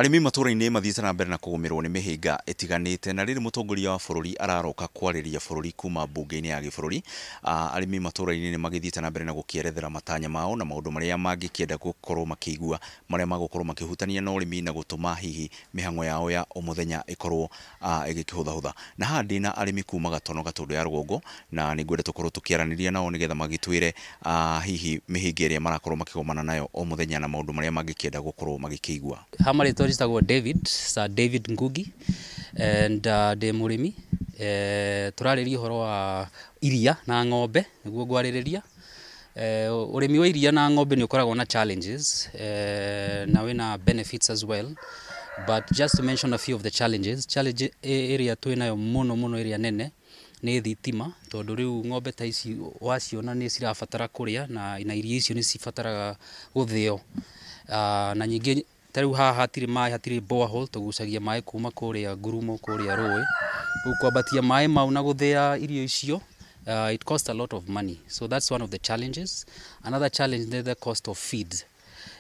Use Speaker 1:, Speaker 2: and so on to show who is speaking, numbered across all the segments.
Speaker 1: Arĩmi matũra-inĩ mathiĩte na mbere na kũgũmĩrwo nĩ mĩhĩnga ĩtiganĩte, na rĩrĩ mũtongoria wa bũrũri araroka kwarĩria bũrũri kuma mbunge-inĩ ya gĩbũrũri. Arĩmi matũra-inĩ nĩ magĩthiĩte na mbere na gũkĩerethera matanya mao na maũndũ marĩa mangĩkĩenda gũkorwo makĩigua, marĩa magũkorwo makĩhutania na ũrĩmi na gũtũma hihi mĩhang'o yao ya o mũthenya ĩkorwo ĩgĩkĩhũthahũtha. Na haha ndĩna arĩmi kuma Gatono Gatũndũ ya rũgongo, na nĩ ngwenda tũkorwo tũkĩaranĩria nao nĩgetha magĩtwĩre hihi mĩhĩnga ĩrĩa marakorwo makĩgomana nayo o mũthenya na maũndũ marĩa mangĩkĩenda gũkorwo magĩkĩigua.
Speaker 2: Ha marĩtwa njĩtagwo David, Sir David Ngugi, and ndĩ mũrĩmi. Tũrarĩria ũhoro wa iria na ng'ombe nĩguo ngwarĩrĩria. Ũrĩmi wa iria na ng'ombe nĩ ũkoragwo na challenges na wĩna benefits as well, but just to mention a few of the challenges, challenge ĩrĩa twĩnayo mũno mũno ĩrĩa nene nĩ thitima, tondũ rĩu ng'ombe ta ici waciona nĩ cirabatara kũrĩa na iria icio nĩ cibataraga gũthĩo. Na nyingĩ ta rĩu haha hatirĩ maĩ, hatirĩ borehole, tũgucagia maĩ kuma kũrĩa ngurumo, kũrĩa rũĩ. Rĩu kwambatia maĩ mau na gũthĩa irio icio, it costs a lot of money, so that's one of the challenges. Another challenge is the cost of feed.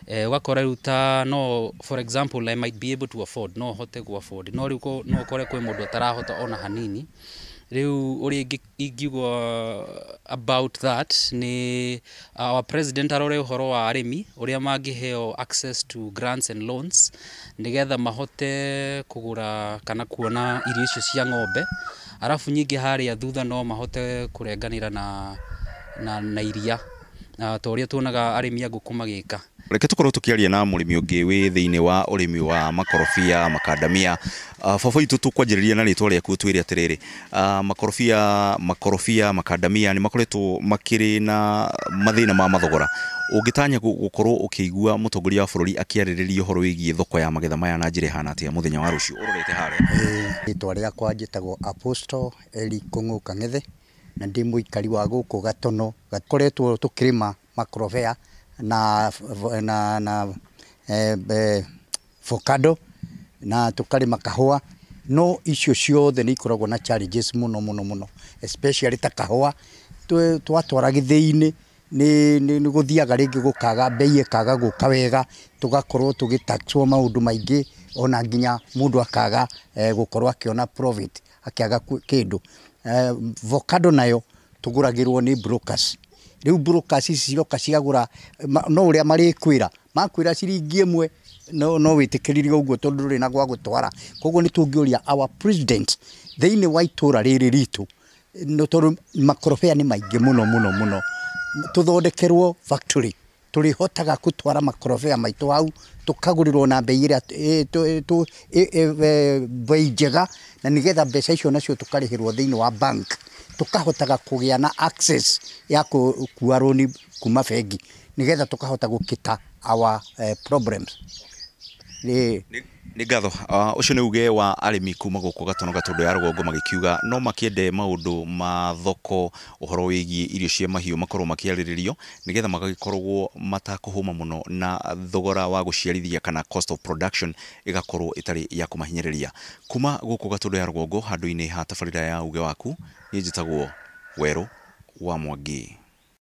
Speaker 2: Ũgakora rĩu ta no, for example, I might be able to afford, no hote gũ afford, no rĩu no ũkore kwĩ mũndũ atarahota ona hanini. Rĩu ũrĩa ingiuga about that nĩ our president arore ũhoro wa arĩmi ũrĩa mangĩheo access to grants and loans nĩgetha mahote kũgũra kana kuona irio icio cia ng'ombe. Arabu nyingĩ harĩa thutha no mahote kũrenganĩra na iria ta ũrĩa tuonaga arĩmi a ngũkũ magĩka.
Speaker 1: Reke tũkorwo tũkĩaria na mũrĩmi ũngĩ wĩ thĩinĩ wa ũrĩmi wa makorobia, makandamia. Baba witũ, tũkwanjĩrĩria na rĩtwa rĩaku, twĩre atĩrĩrĩ, makorobia, makandamia nĩ makoretwo makĩrĩ na mathĩna ma mathogora. Ũngĩtanya gũkorwo ũkĩigua mũtongoria wa bũrũri akĩarĩrĩria ũhoro wĩgiĩ thoko ya magetha maya na njĩra ĩhana atĩa mũthenya wa rũciũ ũrorete harĩa?
Speaker 3: Rĩtwa rĩakwa njĩtagwo Apostle Eli Kũng'ũ Kang'ethe, na ndĩ mũikari wa gũkũ Gatono. Gakoretwo tũkĩrĩma makorobia na avocado na tũkarĩma kahũa, no icio ciothe nĩ ikoragwo na challenges mũno mũno mũno, especially ta kahũa. Twatwara gĩthĩi-inĩ nĩ gũthiaga rĩngĩ gũkaga mbei, ĩkaga gũka wega, tũgakorwo tũgĩtaxwo maũndũ maingĩ, ona nginya mũndũ akaga gũkorwo akĩona profit, akĩaga kĩndũ. Avocado nayo tũgũragĩrwo nĩ brokers. Rĩu brokers ici ciroka ciagũra, no ũrĩa marĩkwĩra, makwĩra ciringi 1, no wĩtĩkĩrire ũguo tondũ ndũrĩ na gwa gũtwara. Koguo nĩ tũngĩũria our president thĩinĩ wa itũra rĩrĩ ritũ, no tondũ makorobia nĩ maingĩ mũno mũno mũno, tũthondekerwo factory tũrĩhotaga gũtwara makorobia maitũ hau, tũkagũrĩrwo na mbei ĩrĩa mbei njega, na nĩgetha mbeca icio nacio tũkarĩhĩrwo thĩinĩ wa bank, tũkahotaga kũgĩa na access ya gũkua rũni kuma bengi nĩgetha tũkahota gũkita our problems.
Speaker 1: Nĩ ngatho. Ũcio nĩ uge wa arĩmi kuma gũkũ Gatono Gatũndũ ya rũgongo, magĩkiuga no makĩende maũndũ ma thoko, ũhoro wĩgiĩ irio cia mahiũ makorwo makĩarĩrĩrio nĩgetha magagĩkorwo matakũhũma mũno na thogora wa gũciarithia kana cost of production ĩgakorwo ĩtarĩ ya kũmahinyĩrĩria. Kuma gũkũ Gatũndũ ya rũgongo, handũ-inĩ ha tabarĩra ya Uge Waku, niĩ njĩtagwo Werũ wa Mwangi.